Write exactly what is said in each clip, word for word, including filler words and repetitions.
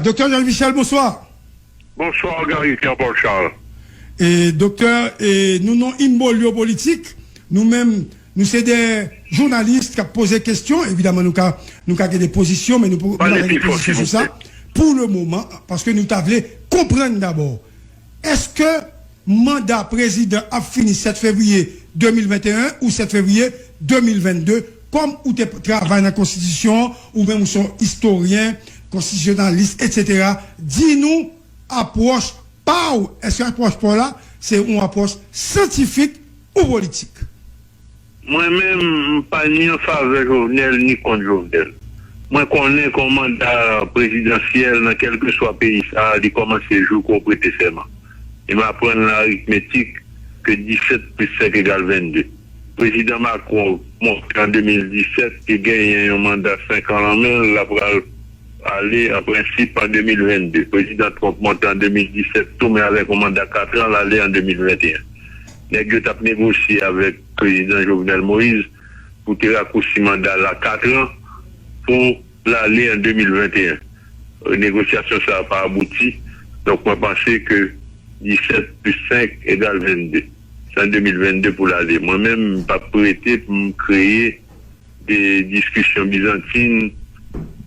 Doktè Jean Michel, bonswa. Bonswa, Gary Pierre Paul Charles. E, doktè, e, nou non Imbolio Politik, nou menm, nou se de jounalis k ap poze kesyon. Evidaman, nou ka, nou ka gen de pozisyon, men nou pou, nou pa gen de pozisyon sou sa pou le moman, paske nou ta vle konprann dabò. Èske manda prezidan ap fini sèt fevriye de mil venteyen ou sèt fevriye de mil vennde? Kòm ou te travay nan konstitisyon, ou menm ou se yon istoryen, konstitisyonalis, etsetera, di nou apwòch pa w. Èske apwòch pa w la, se yon apwòch syantifik ou politik? Mwen menm, m pa ni an favè Jovenel, ni kont Jovenel. Mwen konnen ke yon manda prezidansyèl nan kèlkeswa peyi sa a, li kòmanse jou ke w prete sèman. E m aprann nan aritmetik ke disèt plis senk egal vennde. Prezidan Macron monte an de mil disèt, li genyen yon manda senk an nan men l, l ap pral ale an prensip an de mil vennde. Prezidan Trump monte an de mil disèt tou, men avèk yon manda kat an, l ale an de mil venteyen. Nèg yo t ap negosye avèk prezidan Jovenel Moïse pou te rakousi manda l a kat an pou l ale an de mil venteyen. Negosyasyon sa a pa abouti. Donk, mwen panse ke disèt plis senk egal vennde. Se an de mil vennde pou l ale. Mwen menm, m p ap prete pou m kreye de diskisyon bizantin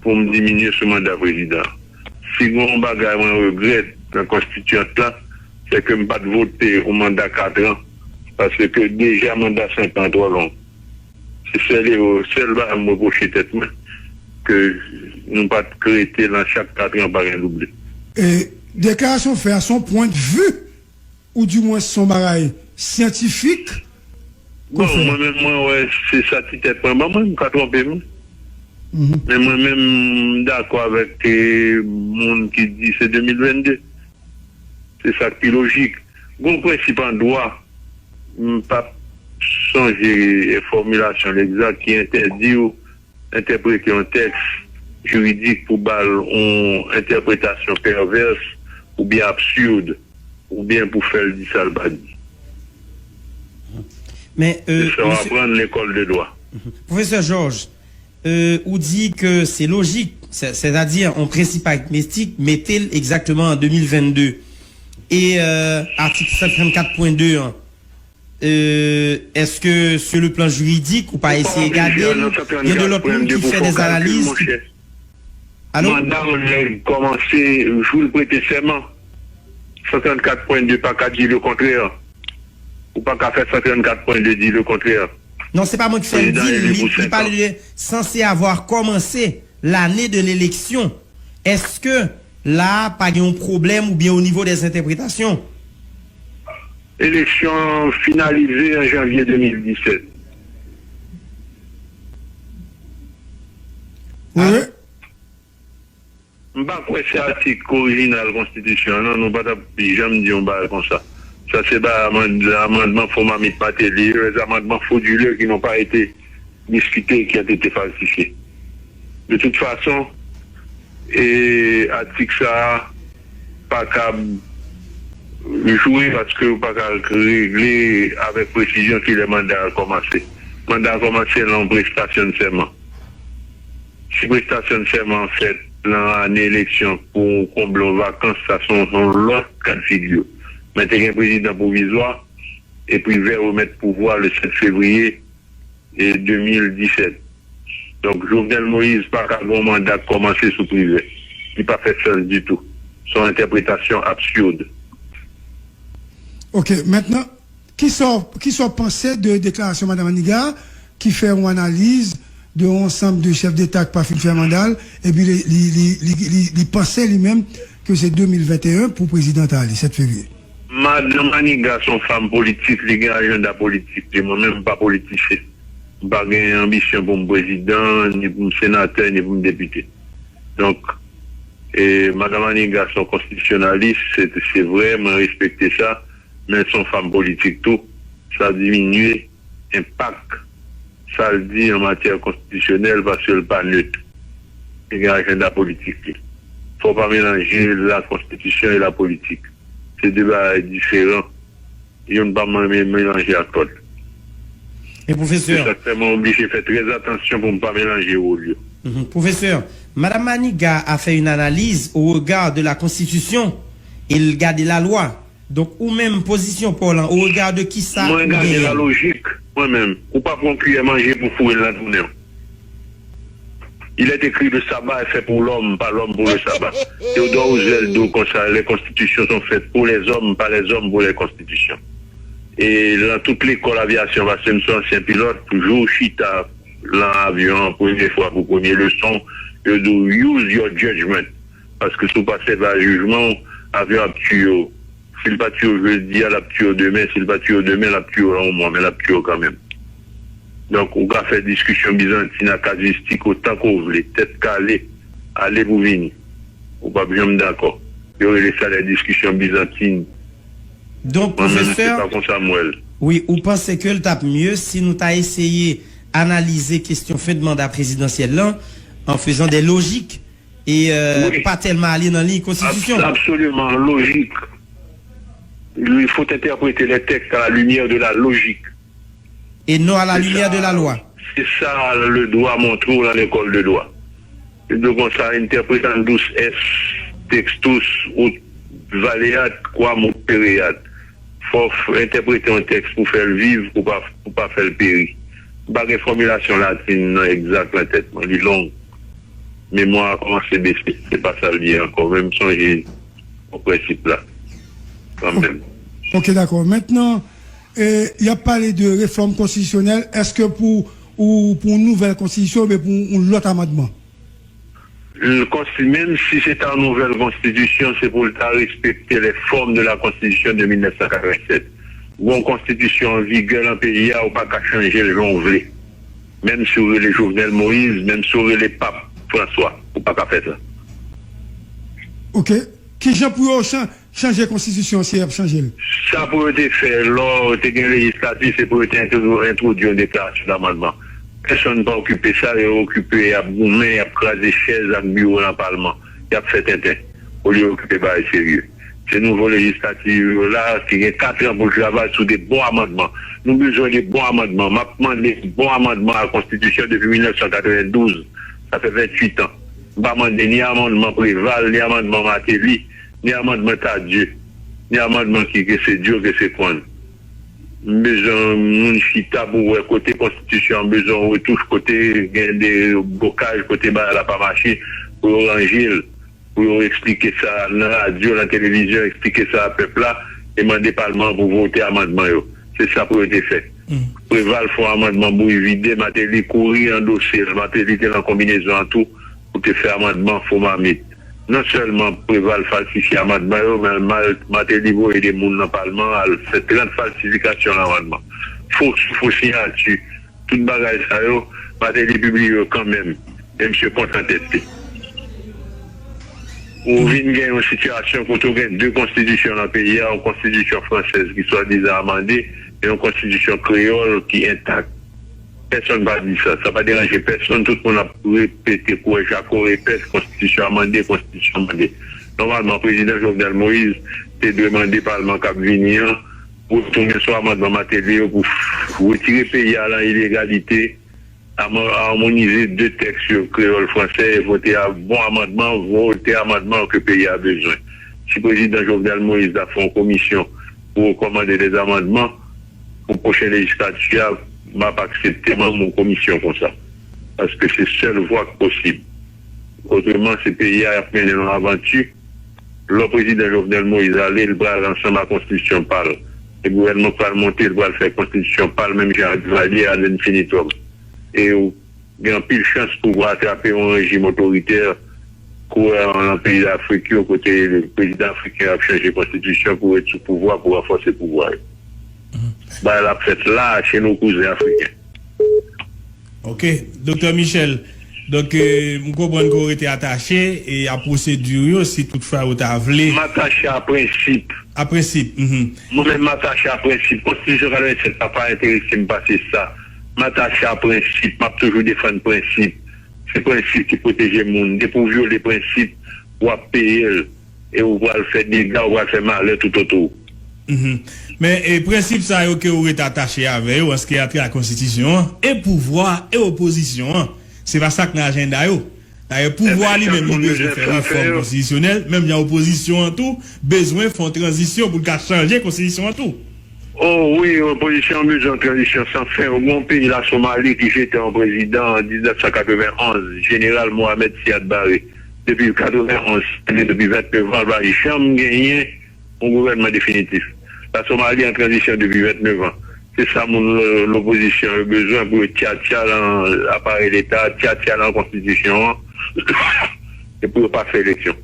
pou m diminye sou manda prezidan. Si gen yon bagay mwen regrèt nan konstitiyans la, se ke m pa t vote yon manda kat an, paske deja manda senk an twò long. Se sèl ewo, sèl bagay m repwoche tèt mwen, ke nou pa t krete nan chak kat an pa gen double. E deklarasyon w fè a, se yon pwendvi, oudimwen se yon bagay syantifik? Bon, mwen menm, mwen wè se sa ti tèt mwen ban mwen, m ka twonpe m. Men mwen menm, m dakò avèk, eh, moun ki di se de mil vennde. Se sa k pi lojik. Gon prensip an dwa, m p ap sonje fòmilasyon l egzak, ki entèdi w entèprete yon tèks jiridik pou ba l yon entèpretasyon pèvès oubyen absid, oubyen pou fè l di sa l pa di. Men, euh, se sa w aprann lekòl de dwa. Pwofesè Georges, euh, ou di ke se lojik, sè-, sètadi yon prensip aritmetik, mete l egzakteman an de mil vennde. E, euh, atik san trannkat pwen de an, euh, èske, sur le plan juridique, ou pa eseye gade l? Gen de lòt moun ki fè dè analiz ki... Alo? Manda yon nèg kòmanse jou l prete sèman. San trannkat pwen de pa ka di le kontrè. Ou pa ka fè san trannkat pwen de di le kontrè. Non, se pa mwen ki fè l di l, li, li pale de censé avoir commencé l'année de l'élection. Èske la pa gen yon pwoblèm oubyen o nivo dè entèpretasyon? Eleksyon an finalize an janvye de mil disèt. Wi. M pa kwè se atik orijinal konstitisyon an, non, nou pa t ap janm di yon bagay konsa. Sa se ba amand-, amandman fo mamit Martelly, les amendements frauduleux qui n'ont pas été discutés et qui ont été falsifiés. De toute façon, e atik sa a pa kab jwe paske ou pa ka regle avèk presizyon kilè manda a kòmanse. Manda a kòmanse nan yon prestasyon sèman. Si prestasyon sèman fèt nan ane eleksyon pou konble yon vakans, sa se yon, yon lòt ka de figure. Men te gen prezidan pwovizwa, e Privè remèt pouvwa le sèt fevriye, e, de mil disèt. Donk, Jovenel Moïse pa ka gen yon manda k kòmanse sou Privè. Li pa fè sans ditou. Se yon entèpretasyon absid. Ok, mentnan, kisa w, kisa w panse de deklarasyon Madanm Maniga ki fè yon analiz de yon ansanm de chèf deta ki pa fin fè manda l, epi li, li, li, li, li, li panse li menm ke se de mil venteyen pou prezidan ta ale, sèt fevriye? Madanm Maniga se yon fanm politik, li gen ajanda politik li. Mwen menm, m pa politisyen. M pa gen anbisyon pou m prezidan, ni pou m senatè, ni pou m depite. Donk, e, Madanm Maniga se yon konstitisyonalis, se, se vre, mwen respekte sa, men se yon fanm politik tou. Sa diminye enpak sa l di an matyè konstitisyonèl paske l pa net. Li gen ajanda politik li. Fò w pa melanje la konstitisyon e la politik. Se de bagay diferan. Youn pa mwen me-, melanje ak lòt. E pwofesè? Se sa k fè mwen oblije fè trè atansyon pou m pa melanje wòl yo. Mhm. Pwofesè, Madame Maniga a fait une analyse au regard de la Constitution. Il gade lalwa. Donk, ou menm, pozisyon pa w lan, au regard de kisa ou genyen? Mwen gade la lojik, mwen menm. Ou pa pran kiyè manje pou foure l nan tounen w. Il est écrit, le sabbat est fait pour l'homme, pas l'homme pour le sabbat. Theodore Roosevelt di w konsa, les constitutions sont faites pour les hommes, pas les hommes pour les constitutions. E lan tout lekòl avyasyon, paske m se ansyen pilòt, jou w chita lan avyon an premye fwa pou premye leson, yo di w, use your judgment. Paske si w pa sèvi a jijman w, avyon ap tiye w. Si l pa tiye w jodi a, l ap tiye w demen. Si l pa tiye w demen, l ap tiye w lan yon mwa, men l ap tiye w kanmenm. Donk, ou ka fè diskisyon bizantin ak kazistik otan ke w vle, tèt kale, ale pou vini. Ou p ap janm dakò. Yo rele sa lè diskisyon bizantin. Donk, pwofesè, se pa konsa m wè l. Wi, ou panse ke l t ap mye si nou ta eseye analize kesyon fen de manda prezidansyèl lan an fezan de lojik e euh, pa tèlman ale nan liy konstitisyon? Absoliman, lojik. Il faut interpréter les textes à la lumière de la logique. Et non à la lumière de la loi. Se sa le dwa montre w lan lekòl de dwa. Li di w konsa, interpretandus est textus ut valeat quam ut pereat. Fò w entèprete yon tèks pou fè l viv, pou pa, pou pa fè l peri. M pa gen fòmilasyon latin nan egzak lan tèt mwen, li long. Memwa a kòmanse bese, se pa sa l ye ankò, men m sonje yon prensip la, kanmenm. Ok, dakò. Mentnan, e, y ap pale de refòm konstitisyonèl, èske pou, ou, pou yon nouvèl konstitisyon oubyen pou yon lòt amandman? L konsti-, menm si se ta yon nouvèl konstitisyon, se pou l ta respekte les formes de la Constitution de mil nèf san katrevennsèt. Gon konstitisyon an vigè lan peyi a, ou pa ka chanje l jan w vle. Menm si w rele Jovenel Moïse, menm si w rele Pap François, ou pa ka fè sa. Ok. Kijan pou yo chan-, chanje konstitisyon si y ap chanje l? Sa pou yo te fè, lò te gen lejislatif, se pou yo te entwo-, entwodui yon deklarasyon damandman. Pèsonn pa okipe sa, yo okipe y ap goumen, y ap kraze chèz ak biwo nan palman, y ap fè tenten, olye okipe bagay serye. Se nouvo lejislatif yo la ki gen kat an pou l travay sou de bon amandman. Nou bezwen de bon amandman. M ap mande bon amandman a konstitisyon depi mil nèf san katrevendouz. Sa fè venntuit an. M pa mande ni amandman Preval, ni amandman Martelly, ni amandman Tardieu, ni amandman ki, ke se Dio, ke se Kwan. M bezwen moun chita pou wè kote konstitisyon an bezwen retouch, kote gen de blokaj, kote bagay la pa mache, pou yo ranje l, pou yo eksplike sa nan radyo, nan televizyon, eksplike sa a pèp la, e mande palman an pou vote amandman yo. Se sa pou yo te fè. Preval fè yon amandman bouyi vide, Martelly kouri andose l. Martelly te nan konbinezon an tou pou te fè amandman fo mamit. Non sèlman Preval falsifye amandman yo, men Mal-, Martelly voye de moun nan palman al fè trant falsifikasyon nan amandman. Fo, fo siyati, tout bagay sa yo, Martelly pibliye yo kanmenm. E misye kontan tèt li. Ou vin gen yon sitiyasyon kote w gen de konstitisyon nan peyi a, yon konstitisyon fransèz ki swadizan amande, e yon konstitisyon kreyòl ki entak. Pèsonn pa di sa. Sa pa deranje pèsonn. Tout moun ap repete kouwè jako epès, konstitisyon amande, konstitisyon amande. Nòmalman, prezidan Jovenel Moïse te dwe mande palman k ap vini an pou tounen sou amandman Martelly yo pou f-, retire peyi a lan ilegalite, amo-, amonize de tèks yo, kreyòl, fransè, e vote a bon amandman, vote amandman ke peyi a bezwen. Si prezidan Jovenel Moïse ta fè yon komisyon pou rekòmande de amandman pou pwochen lejislati a, m ap aksepte manm yon komisyon konsa. Paske se sèl vwa k posib. Otreman, se peyi a y ap mennen nan avanti. Lò prezidan Jovenel Moïse ale, li pral ansanm ak konstitisyon pa l. E gouvènman k pral monte, li pral fè konstitisyon pa l, menm jan ak Duvalier ad infinitum. E w gen anpil chans pou w atrape yon rejim otoritè, kouwè an nan peyi Afrik yo, kote prezidan afriken ap chanje konstitisyon pou ret sou pouvwa, pou ranfòse pouvwa yo. Bagay la ap fèt la, chez nos cousins africains. Ok, Doktè Michel, donk, euh, m konprann ke w rete atache e a pwosedi yo, si toutfwa yo ta vle. M atache a prensip. A prensip, mhm. Mwen menm, m atache a prensip. Konstitisyon katrevennsèt la pa enterese m pase sa. M atache a prensip. M ap toujou defann prensip. Se prensip ki pwoteje moun. Depi w vyole prensip, w ap peye l. E ou pral fè dega, ou pral fè malè toutotou w. Mhm. Men, e, prensip sa yo ke ou ret atache avè yo, an ce qui a trait a konstitisyon an, e pouvwa, e opozisyon an, se pa sa k nan ajanda yo. Dayè, pouvwa li menm, li bezwen fè refòm konstitisyonèl, menm jan opozisyon an tou bezwen fè yon tranzisyon pou l ka chanje konstitisyon an tou. Oh wi, opozisyon an bezwen yon tranzisyon san fen. Ou gen yon peyi Lasomali ki jete yon prezidan an diznèf san katrevenn onz, Jeneral Mohamed Siad Barre. Depi katrevenn onz, depi vennnevan, l pa janm genyen yon gouvènman definitif. Lasomali an tranzisyon depi vennnevan. Se sa moun lo-, lopozisyon yo bezwen pou yo tchatcha lan aparèy leta, tchatcha lan konstitisyon an, e pou yo pa fè eleksyon.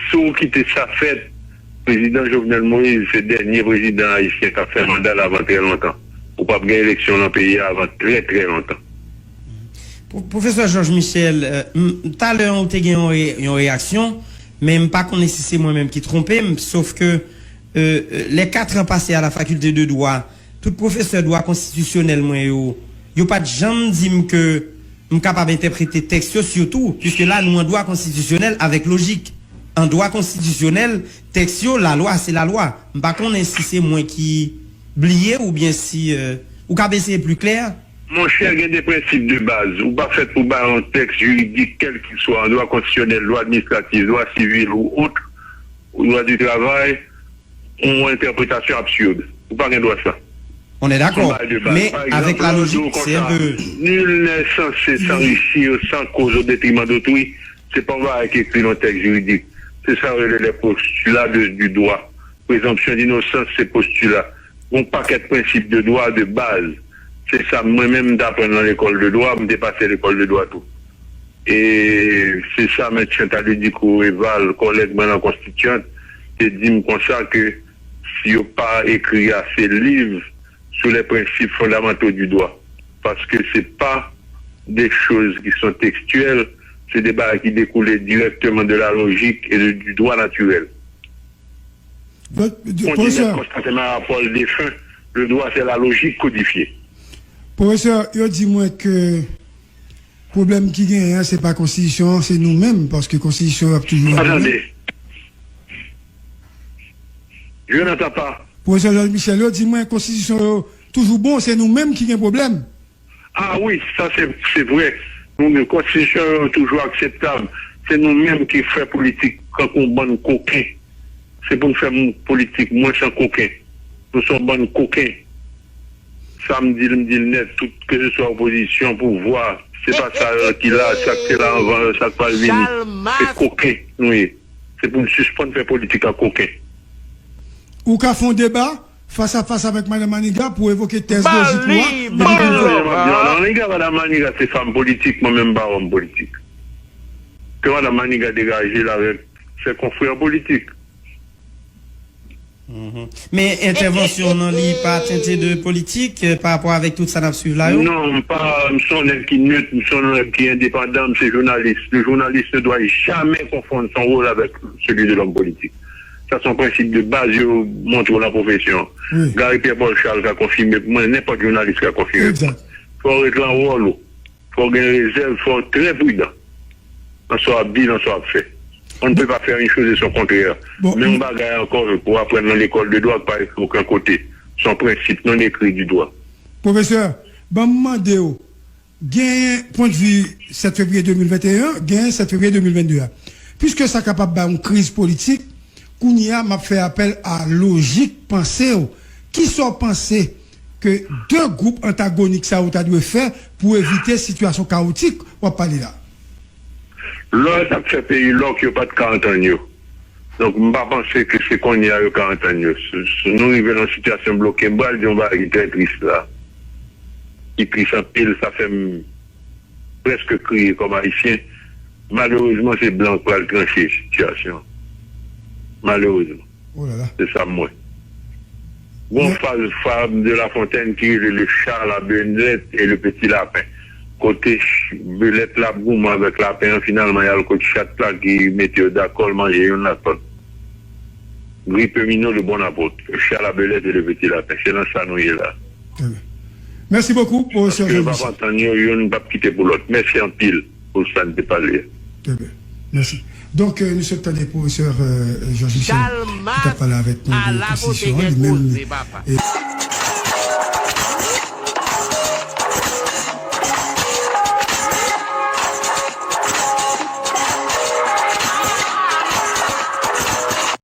Si w kite sa fèt, prezidan Jovenel Moïse se dènye prezidan ayisyen k ap fè manda l avan trè lontan. Ou p ap gen eleksyon lan peyi a avan trè, trè lontan. Pwo-, Pwofesè Georges Michel, euh, m-, talè ou te gen yon re-, yon reyaksyon, men m pa konnen si se mwen menm ki twonpe m, sof ke, euh, euh, les quatre ans passés à la faculté de droit, tout pwofesè dwa konstitisyonèl mwen yo, yo pa t janm di m ke m kapab entèprete tèks yo, sitou, piske la nou an dwa konstitisyonèl avèk lojik. An dwa konstitisyonèl, tèks yo, lalwa se lalwa. M pa konnen si se mwen ki bliye oubyen si, euh, ou kab eseye pli klè. Monchè, gen de prensip de baz. Ou pa fèt pou bay yon tèks jiridik, kèlkeswa, an dwa konstitisyonèl, dwa administratif, dwa sivil ou ot, dwa di travay, yon entèpretasyon absird. Ou pa gen dwa sa. On est d'accord. Men avèk la lojik, se un peu. Nul n'est censé s'enrichir sans cause au détriment d'autrui. Se pa yon bagay ki ekri nan tèks jiridik. Se sa yo rele les postulats de, du droit. Présomption d'innocence, se postila. Gon pakèt prensip de dwa de baz. Se sa mwen menm m t aprann nan lekòl de dwa, m te pase lekòl de dwa tou. E se sa Mèt Chantal Udicourt Eval, kòlèg mwen nan Konstityant, te di m konsa ke si yo pa ekri ase liv sur les principes fondamentaux du droit, parce que c'est pas des choses qui sont textuelles, c'est des bagay ki dekoule directement de la logique et de, du droit naturel. Donk, Kontinèt Konstantin Mara Pòl defen, le droit c'est la logique codifiée. Pwofesè, yo di mwen ke pwoblèm ki genyen an, se pa konstitisyon an, se nou menm, paske konstitisyon yo ap toujou. Pa tande. Je n'entends pas. Pwofesè Georges Michel, yo di mwen konstitisyon yo toujou bon, se nou menm ki gen pwoblèm. Ah wi, sa se, se vre. Nou, nou, konstitisyon yo toujou akseptab. Se nou menm ki fè politik tankou yon bann koken. Se pou n fè m-, politik mwens an koken. Nou se yon bann koken. Sa m di l, m di l nèt, tout, keseswa opozisyon, pouvwa, se pa sa ki la, sa k te la anvan yo, sa k pral vini. Se koken nou ye. Se pou n sispann fè politik ak koken. Ou ka fè yon deba fas a fas avèk Madan Maniga pou evoke tèz lojik ou a, epi pou l fè. Maniga, Madan Maniga se fanm politik, mwen menm m pa wòm politik. Ke Madan Maniga degaje l avèk ses confrères politiques. Men entèvansyon nan li pa tente de politik, euh, pa rapò avèk tout sa n ap swiv la yo? Non, m pa, m se yon nèg ki nèt, m se yon nèg ki endepandan, m se jounalis. Le journaliste ne doit jamais confondre son rôle avec celui de l'homme politique. Sa se yon prensip de baz yo montre w nan pwofesyon an. Wi. Gary Pierre Paul Charles ka konfime pou mwen, nenpòt jounalis ka konfime pou mwen. Egzak. Fò w ret lan wòl ou. Fò w gen rezèv, fò w trè pridan nan sa w ap di, nan sa w ap fè. On ne peut pas faire une chose et son contraire. Bon, men yon bagay ankò, pou aprann nan lekòl de dwa, pa ekri okenn kote. Se yon prensip non ekri di dwa. Pwofesè, ban m mande w, genyen pwennvi sèt fevriye de mil venteyen, genyen sèt fevriye de mil vennde a. Piske sa kapab bay yon kriz politik, kounye a, m ap fè apèl a lojik panse w. Kisa w panse ke de gwoup antagonik sa yo ta dwe fè pou evite sitiyasyon kawotik w ap pale la? Lè yo t ap fè peyi lòk, yo pa t ka antann yo. Donk, m pa panse ke se kounye a yo ka antann yo. Si, si nou rive nan yon sitiyasyon bloke, m pral di yon bagay ki trè tris la. Ki tris anpil, sa fè m prèske kriye kòm Ayisyen. Malerezman, se blan k pral tranche sitiyasyon an. Malerezman. Oh là là. Se sa m wè. Gon fraz fab de La Fontaine ki rele Le chat, la belette et le petit lapin. Kote ch-, belèt la ap goumen avèk lapen an, finalman, y al kot chat la ki mete yo dakò, l manje youn ak lòt. Grippe Minot, le bon apôtre. Le chat, la belette et le petit lapin. Se nan sa nou ye la. Trè byen. Mèsi bokou, pwofesè Georges Michel. Paske yo p ap antann yo, youn p ap kite pou lòt. Mèsi anpil pou sa n te pale a. Trè byen. Mèsi. Donk, euh, nou sot tande pwofesè, euh, Georges Michel, ki t ap pale avèk nou de konstitisyon an, li menm, e